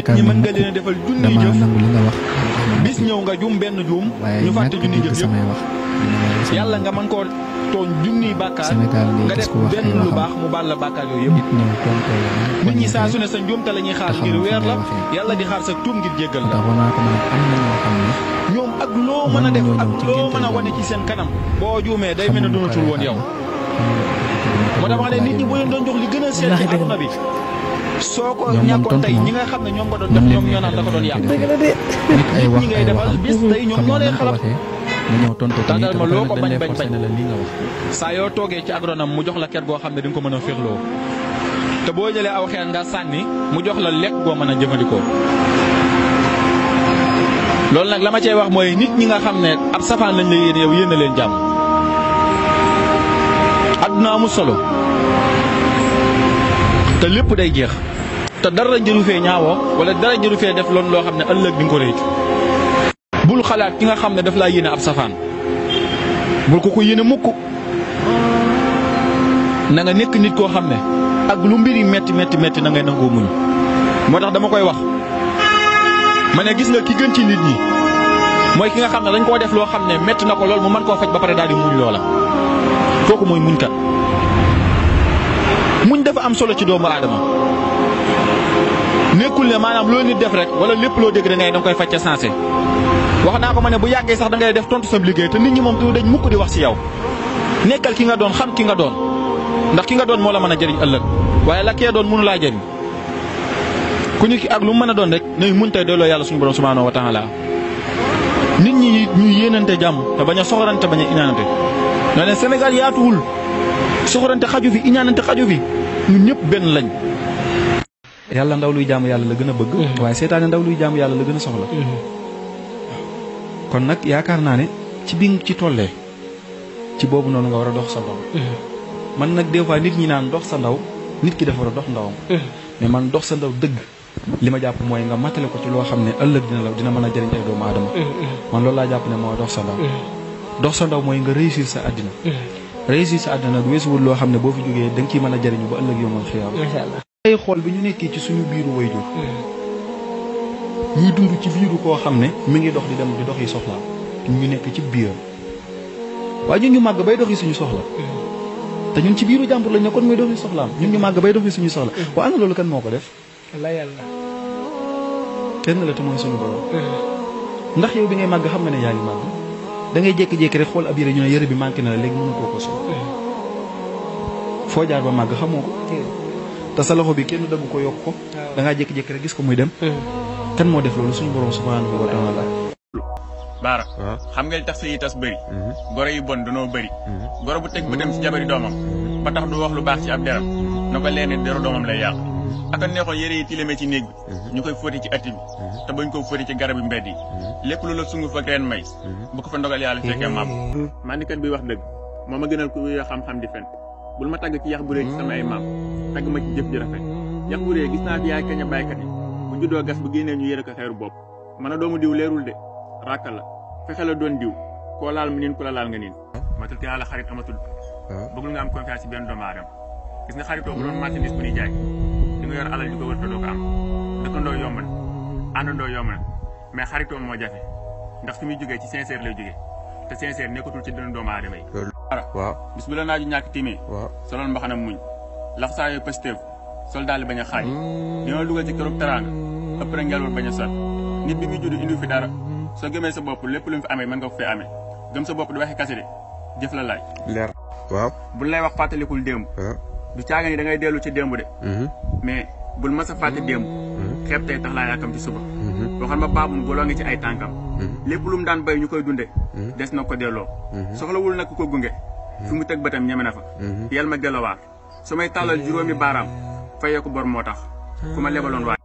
nit ñi mën nga leen a defal junniy jëf bis ñëw nga juum benn juum ñu fàtte junniy jëf yëpp yàlla nga mën koo tooñ junniy bàkkaar nga def benn lu baax mu baal la bàkkaar yooyu yëpp nit ñi saa su ne sa njuumte la ñuy xaar ngir weer la yàlla di xaar sa tuub ngir jéggal la ñoom ak loo mën a def ak loo mën a wane ci seen kanam boo juumee day mel ne donatul woon yow moo tax wax ne nit ñi boo leen doon jox li gën a seet ci aduna bi soo ko ñàkkoon tey ñi nga xam ne ñoom nga doon def ñoom ñoo naan da ko doon yàq nit ñi ngay defal bis tey ñoom ñoo lay xalab tàndal ma loo ko bañ bañ bañ saa yoo toogee ci agronome mu jox la ker goo xam ne di nga ko mën a féexloo te boo jëlee aw xeer nga sànni mu jox la lekk goo mën a jëfandikoo loolu nag la ma cey wax mooy nit ñi nga xam ne ab safaan lañ la yéene yow yéene leen jàmm adduna amul solo te lépp day jeex te dara jëru fee ñaawoo wala dara jëru fee def loolu loo xam ne ëllëg di nga ko réccu bul xalaat ki nga xam ne daf laa yéene ab safaan bul ko yéene mukk na nga nekk nit koo xam ne ak lu mbiri metti metti metti na ngay nangoo muñ moo tax dama koy wax ma ne gis nga ki gën ci nit ñi mooy ki nga xam ne dañ koo def loo xam ne metti na ko lool mu mën koo faj ba pare daal di muñ loola kooku mooy muñkat muñ dafa am solo ci doomu aadama nekkul ne maanaam loo nit def rek wala lépp loo dégg da nga koy faj ca sensé wax naa ko ma ne bu yàggee sax da ngay def tontu sa liggéey te nit ñi moom du dañ mukk di wax ci yow nekkal ki nga doon xam ki nga doon ndax ki nga doon moo la mën a jëriñ ëllëg waaye la kee doon mënu laa jëriñ ku ñu ki ak lu mu mën a doon rek nañ muñ tey doyloo yàlla suñu borom subhanahu wa taala nit ñi ñu yéenante jàmm te bañ a soxorante bañ a iñaanante na ne Sénégal yaatuwul soxorante xaju fi iñaanante xaju fi ñun ñëpp benn lañ. yàlla ndaw luy jaamu yàlla la gën a bëgg. waaye seetaane ndaw luy jaamu yàlla la gën a soxla. kon nag yaakaar naa ne ci bi ci tollee ci boobu noonu nga war a dox sa ndaw. man nag des fois nit ñi naan dox sa ndaw nit ki dafa war a dox ndawam. mais man dox sa ndaw dëgg li ma jàpp mooy nga matale ko ci loo xam ne ëllëg dina mën a jëriñ ay doomu aadama. man loolu laa jàpp ne mooy dox sa ndaw. dox sa ndaw mooy nga réussir sa àddina. réussir sa àddina nag weesuwul loo xam ne boo fi jógee da nga ciy mën a jëriñu ba ëllëg yomal xiyaam. macha allah. ay xool bi ñu nekkee ci suñu biiru wayjur ñuy dund ci biiru koo xam ne mi ngi dox di dem di dox yi soxlaam ñu nekk ci biiram waaye ñun ñu màgg bay dox yi suñu soxla te ñun ci biiru jàmbur lañ nekkoon muy dox yi soxlaam ñun ñu màgg bay dox yi suñu soxla waaye ana loolu kan moo ko def. wallaahi yàlla. kenn la te mooy suñu borom. ndax yow bi ngay màgg xam nga ne yaa ngi màgg da ngay jékki-jékki rek xool ab yére ñu ne yére bi manqué na la léegi mënatoo ko sol. foo jaar ba màgg xamoo ko. te sa loxo bi kenn daggu ko yokk ko. da ngaa jékki-jékki rek gis ko muy dem. kan moo def loolu suñu borom subhanahu wa taala. baara xam nga li tax sëy yi tas bëri. goro yi bon danoo bëri. goro bu teg ba dem ci jabari doomam. ba tax du wax lu baax ci ab deram na ko leen deru doomam lay yàq. aka neexoon yére yi tilimee ci néeg bi ñu koy fóoti ci atti bi te bañ ko fóoti ci garab yi mbedd yi lépp lu la sunguf ak reen may bu ko fa ndogal yàlla fekkee maam mandikat bi wax dëgg moo ma gënal ku yoo xam-xam di fen bul ma tagg ci yax bu rëy ci sama ay maam tagg ma ci jëf ji rafet yax bu rëy gis naa fi yaay kañ a baykat yi bu juddoo gas bu génnee ñu yére ko xeeru bopp mën a doomu diw leerul de ràkkal la fexe la doon diw koo laal mu niin ku la laal nga niin matul te yàlla xarit amatul bëggul nga am confiance ci benn doomu aadama gis nga xaritoo bu doon marchandise bu ñuy jaay di nga yor alal yu ko wër te doo ko am dëkkandoo yomb na àndandoo yomb na mais xaritoo moo jafe ndax fi muy jógee ci sincère lay jógee te sincère nekkatul ci dënn doomu aadama yi. waaw bis bu la naaju ñàkk timee. waaw solal mbaxana muñ lax saa yooyu positif sol daal bañ a xaaj dina dugal ci kërub teraanga ëpp na ngelaw bañ a sot nit bi muy judd indi fi dara soo gëmee sa bopp lépp lu mu fi amee mën nga ko fee amee gëm sa bopp du waxee kase de jëf la laaj. leer waaw bu lay wax fàttalikul démb. du caaga ni da ngay dellu ci démb de. mais bul mas a fàtte démb. xeeb tey tax laa yàkkam ci suba. waxal ma baabum boloo ngi ci ay tànkam. lépp lu mu daan bay ñu koy dunde des na ko delloo. soxlawul nag ku ko gunge. fi mu teg bëtam ñeme na fa. yal ma delluwaat su may tàllal juróomi baaraam fayee ko bor moo tax ku ma lebaloon waay.